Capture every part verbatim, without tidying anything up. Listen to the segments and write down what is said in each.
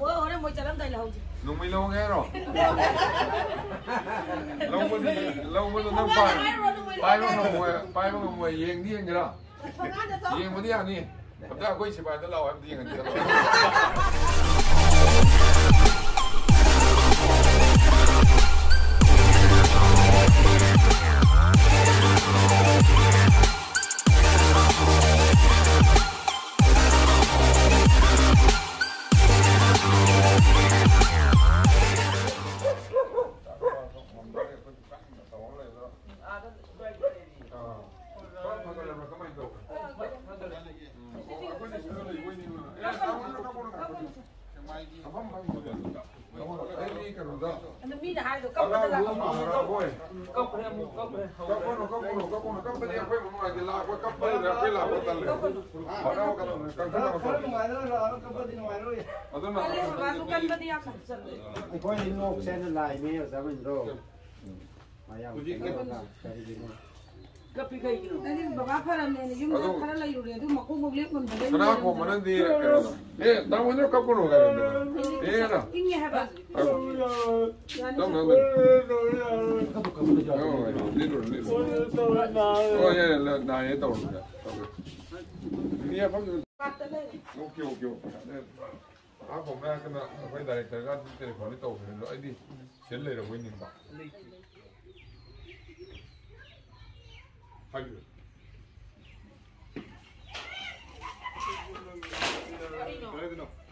ꯍꯣꯏ, ꯍꯣꯔꯦꯟ ꯃꯣꯏ ꯆꯠꯂꯝꯗꯥꯏ ꯂꯧꯍꯧꯁꯦ꯫ ꯅꯣꯡꯃꯩ ꯂꯧꯍꯧꯒꯦ ꯍꯥꯏꯔꯣ? ꯂꯧꯕꯗꯤ, ꯂꯧꯕꯗꯣ ꯅꯪ ꯄꯥꯏ-, ꯄꯥꯏꯕ ꯉꯝꯃꯣꯏ, ꯄꯥꯏꯕ ꯉꯝꯃꯣꯏ꯫ ꯌꯦꯡꯗꯤ ꯌꯦꯡꯒꯦꯔꯥ? ꯌꯦꯡꯕꯗꯤ ꯌꯥꯅꯤ꯫ ꯑꯝꯇ ꯑꯩꯈꯣꯏ ꯁꯤꯐꯥꯏꯗ ꯂꯥꯛꯑꯣ ꯍꯥꯏꯕꯗꯤ ꯌꯦꯡꯍꯟꯒꯦ ꯇꯧꯕ꯫ ꯑꯗꯨ ꯃꯤꯅ ꯍꯥꯏꯗꯣ ꯀꯞꯄꯗ ꯂꯥꯛꯄ꯫ ꯀꯞꯈ꯭ꯔꯦ ꯑꯃꯨꯛ, ꯀꯞꯈ꯭ꯔꯦ꯫ ꯀꯞꯄꯅꯨ, ꯀꯞꯄꯅꯨ, ꯀꯞꯄꯅꯨ꯫ ꯀꯞꯄꯗꯤ ꯑꯩꯈꯣꯏ ꯑꯃꯨꯛ ꯅꯨꯡꯉꯥꯏꯇꯦ꯫ ꯂꯥꯛꯄ ꯀꯞꯄꯗꯨꯅ ꯑꯩꯈꯣꯏ ꯂꯥꯛꯄ ꯇꯜꯂꯦ꯫ ꯍꯔꯥꯎ ꯀꯞꯄꯅꯨ, ꯀꯞꯄꯅꯨ, ꯀꯞꯄꯅꯨ꯫ ꯑꯗꯨꯅ ꯇꯜꯂꯦ, ꯕꯕꯥꯁꯨ ꯀꯟꯕꯗꯤ ꯌꯥꯝꯅ꯫ ꯑꯩꯈꯣꯏ ꯅꯣꯛꯁꯦꯅ ꯂꯥꯛꯏꯅꯦ, ꯑꯣꯖꯥ ꯃꯍꯦꯟꯗ꯭ꯔꯣ꯫ ꯃꯌꯥꯝ ꯍꯧꯖꯤꯛ ꯀꯩꯅꯣ ꯀꯔꯤꯒꯤꯅꯣ? ꯀꯞꯄꯤ ꯀꯩꯒꯤꯅꯣ? ꯑꯩꯗꯤ ꯕꯕꯥ ꯐꯔꯝꯅꯦꯅ ꯌꯨꯝꯗ ꯑꯗꯨ ꯈꯔ ꯂꯩꯔꯨꯔꯦ, ꯑꯗꯨ ꯃꯈꯣꯡ ꯃꯛ ꯂꯦꯞ ꯉꯝꯗꯕꯩ ꯁꯅꯥ ꯂꯩꯔꯝꯗꯦ꯫ ꯈꯣꯝꯕꯅꯗꯤ ꯀꯩꯅꯣꯗꯣ꯫ ꯑꯦ, ꯇꯥꯃꯣ ꯍꯣꯏꯅ ꯀꯞꯄꯨꯅꯣ ꯀꯩꯅꯣꯗꯣ꯫ ꯑꯦ, ꯅ꯫ ꯏꯪꯉꯦ ꯍꯥꯏꯕ꯫ ꯑ꯫ ꯌꯥꯅꯤ꯫ ꯇꯞꯅ, ꯇꯞꯅ꯫ ꯀꯞꯄꯨ, ꯀꯞꯄꯨ, ꯀꯞꯄꯨ꯫ ꯍꯣꯏ, ꯍꯣꯏ, ꯍꯣꯏ, ꯂꯤꯠꯂꯨꯔꯣ, ꯂꯤꯠꯂꯨꯔꯣ꯫ ꯍꯣꯏ, ꯌꯥꯔꯦ, ꯅꯥꯏꯌꯦ ꯇꯧꯔꯣ꯫ ꯇꯧꯔꯣ꯫ ꯃꯤ ꯑꯐꯝꯗꯨꯗ꯫ ꯄꯥꯠꯇ ꯂꯩꯔꯦ꯫ Okay, okay, okay. ꯑ, ꯈꯣꯝꯕ ꯍꯥꯏꯔꯒꯅ ꯑꯩꯈꯣꯏ ꯗꯥꯏꯔꯦꯛꯇꯔꯒ ꯑꯗꯨꯝ ꯇꯦꯂꯤꯐꯣꯟꯗꯤ ꯇꯧꯈ꯭ꯔꯦ, ꯑꯗꯣ ꯑꯩꯗꯤ ꯁꯤꯗ ꯂꯩꯔꯕꯣꯏ ꯅꯤꯡꯕ꯫ ꯍꯥꯏꯕꯤꯌꯨ꯫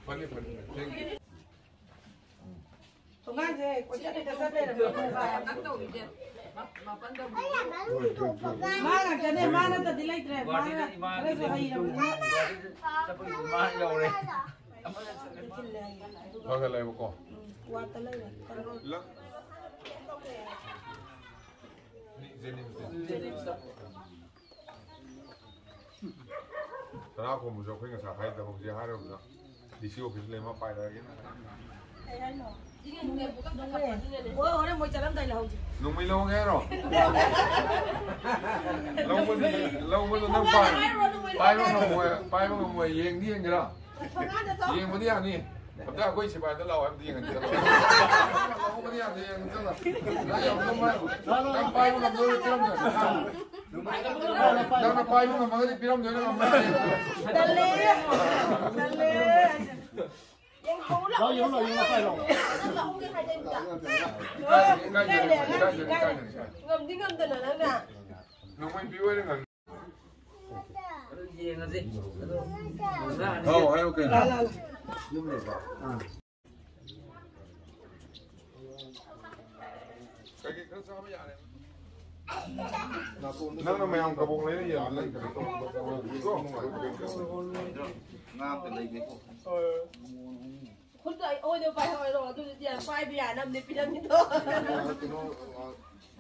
ꯐꯅꯤ, ꯐꯅꯤ, ꯐꯅꯤ꯫ Thank you꯫ ꯊꯣꯡꯒꯥꯟꯁꯦ ꯀꯣꯏꯆꯠ ꯍꯦꯛꯇ ꯆꯠ ꯂꯩꯔꯝꯃꯦ꯫ ꯃꯥ ꯉꯥꯛꯇꯅꯦ, ꯃꯥ ꯅꯠꯇꯗꯤ ꯂꯩꯇ꯭ꯔꯦ꯫ ꯃꯥꯅ ꯈꯔꯁꯨ ꯍꯩꯔꯕꯅꯤꯅ꯫ ꯆꯠꯄꯒꯤ ꯃꯥ ꯌꯧꯔꯦ꯫ ꯈꯔ ꯈꯔ ꯂꯩꯕꯀꯣ꯫ ꯎꯝ, ꯋꯥꯠꯇ ꯂꯩꯔꯦ꯫ ꯂ-, ꯖꯦꯅꯤꯝꯁꯇ꯫ ꯇꯔꯥ ꯈꯣꯝꯕꯁꯨ ꯑꯩꯈꯣꯏ ꯉꯁꯥꯏ ꯍꯥꯏꯗꯕ, ꯍꯧꯖꯤꯛ ꯍꯥꯏꯔꯕꯗ ꯗꯤ ꯁꯤ ꯑꯣꯐꯤꯁ ꯂꯩ, ꯃꯥ ꯄꯥꯏꯔꯛꯑꯒꯦꯅ꯫ ꯀꯩ ꯍꯥꯏꯅꯣ? ꯅꯨꯡꯉꯥꯏ꯫ ꯍꯣꯏ, ꯍꯣꯔꯦꯟ ꯃꯣꯏ ꯆꯠꯂꯝꯗꯥꯏ ꯂꯧꯍꯧꯁꯦ꯫ ꯅꯣꯡꯃꯩ ꯂꯧꯍꯧꯒꯦ ꯍꯥꯏꯔꯣ? ꯂꯧꯕꯗꯤ, ꯂꯧꯕꯗꯣ ꯅꯪ ꯄꯥꯏ-, ꯄꯥꯏꯕ ꯉꯝꯃꯣꯏ, ꯄꯥꯏꯕ ꯉꯝꯃꯣꯏ꯫ ꯌꯦꯡꯗꯤ ꯌꯦꯡꯒꯦꯔꯥ? ꯌꯦꯡꯕꯗꯤ ꯌꯥꯅꯤ꯫ ꯑꯝꯇ ꯑꯩꯈꯣꯏ ꯁꯤꯐꯥꯏꯗ ꯂꯥꯛꯑꯣ ꯍꯥꯏꯕꯗꯤ ꯌꯦꯡꯍꯟꯒꯦ ꯇꯧꯕ꯫ ꯂꯥꯛꯑꯣ, ꯂꯥꯛꯑꯣ, ꯌꯥꯅꯤ, ꯌꯦꯡꯍꯟꯒꯦ ꯇꯧꯕ꯫ ꯅꯪ ꯌꯥꯝ ꯅꯨꯡꯉꯥꯏ-, ꯅꯪ ꯄꯥꯏꯕ ꯉꯝꯗꯣꯏꯔ ꯄꯤꯔꯝꯗꯣꯏꯔ? ꯅꯪꯅ ꯄꯥꯏꯕ ꯉꯝꯃꯒꯗꯤ ꯄꯤꯔꯝꯗꯣꯏꯔ ꯉꯝꯃꯣꯏꯗꯣꯏꯔ? ꯇꯜꯂꯦ꯫ ꯇꯜꯂꯦ꯫ ꯌꯦꯡꯍꯧ ꯂꯥꯛꯑꯣ, ꯌꯦꯡꯍꯧ ꯂꯥꯛꯑꯣ, ꯌꯦꯡꯍꯧ ꯂꯥꯛꯑꯣ, ꯄꯥꯏꯔꯣ꯫ ꯂꯥꯛꯑꯣꯒꯦ ꯍꯥꯏꯗꯥꯏꯅꯦ꯫ ꯏꯀꯥꯏ-, ꯏꯀꯥꯏꯖꯔꯦ, ꯏꯀꯥꯏꯖꯔꯦ, ꯏꯀꯥꯏꯖꯔꯦ꯫ ꯉꯝꯗꯤ ꯉꯝꯗꯅ ꯅꯪꯅ꯫ ꯅꯣꯡꯃꯩ ꯄꯤꯌꯨ ꯍꯥꯏꯅ ꯉꯝ-, ꯑꯗꯨ ꯌꯦꯡꯉꯁꯤ꯫ ꯑꯗꯣ ꯍꯥꯎ, ꯍꯥꯏꯌꯨ ꯀꯩꯅꯣ? ꯂꯥ, ꯂꯥ, ꯂꯥ꯫ ꯌꯨꯝ ꯂꯩꯕ꯭ꯔꯣ? ꯑꯥ꯫ ꯀꯩꯀꯩ ꯈꯔ ꯆꯥꯕ ꯌꯥꯔꯦ꯫ ꯅꯪꯅ ꯃꯌꯥꯝ ꯀꯕꯣꯛ ꯂꯩꯔ ꯌꯦꯡꯉꯣ, ꯅꯪ ꯀꯩꯅꯣ ꯇꯧ-, ꯉꯥ ꯑꯝꯇ ꯂꯩꯒꯦꯀꯣ꯫ ꯈꯨꯠꯇ ꯑꯩ ꯑꯣꯏꯅ ꯄꯥꯏꯍꯧꯔꯣ, ꯑꯗꯨꯗꯤ ꯌꯥꯝ ꯄꯥꯏꯕ ꯌꯥꯅꯕꯅꯦ ꯄꯤꯔꯝꯃꯤꯗꯣ꯫ ꯀꯩꯅꯣ, ꯑ,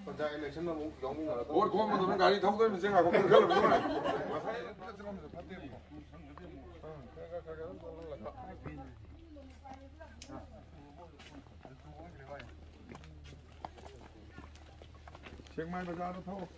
ꯄꯟꯆꯥꯌꯠ election ꯑꯃꯨꯛ ꯌꯥꯎꯃꯤꯟꯅꯔꯒ꯫ ꯚꯣꯠ ꯈꯣꯝꯕꯗꯧꯅ ꯒꯥꯔꯤ ꯊꯧꯗꯣꯏ ꯃꯁꯦ ꯉꯥꯏꯈꯣꯛ ꯈꯔ ꯈꯜꯂꯝꯃꯨ꯫ ꯉꯁꯥꯏ ꯐꯠꯇꯕꯁꯨ ꯐꯠꯇꯦ꯫ ꯑ, ꯈꯔ, ꯈꯔ, ꯈꯔ, ꯈꯔ ꯂꯧꯍꯜꯂꯒ꯫ ꯁꯦꯛꯃꯥꯏ ꯕꯖꯥꯔꯗ ꯊꯣꯛ꯫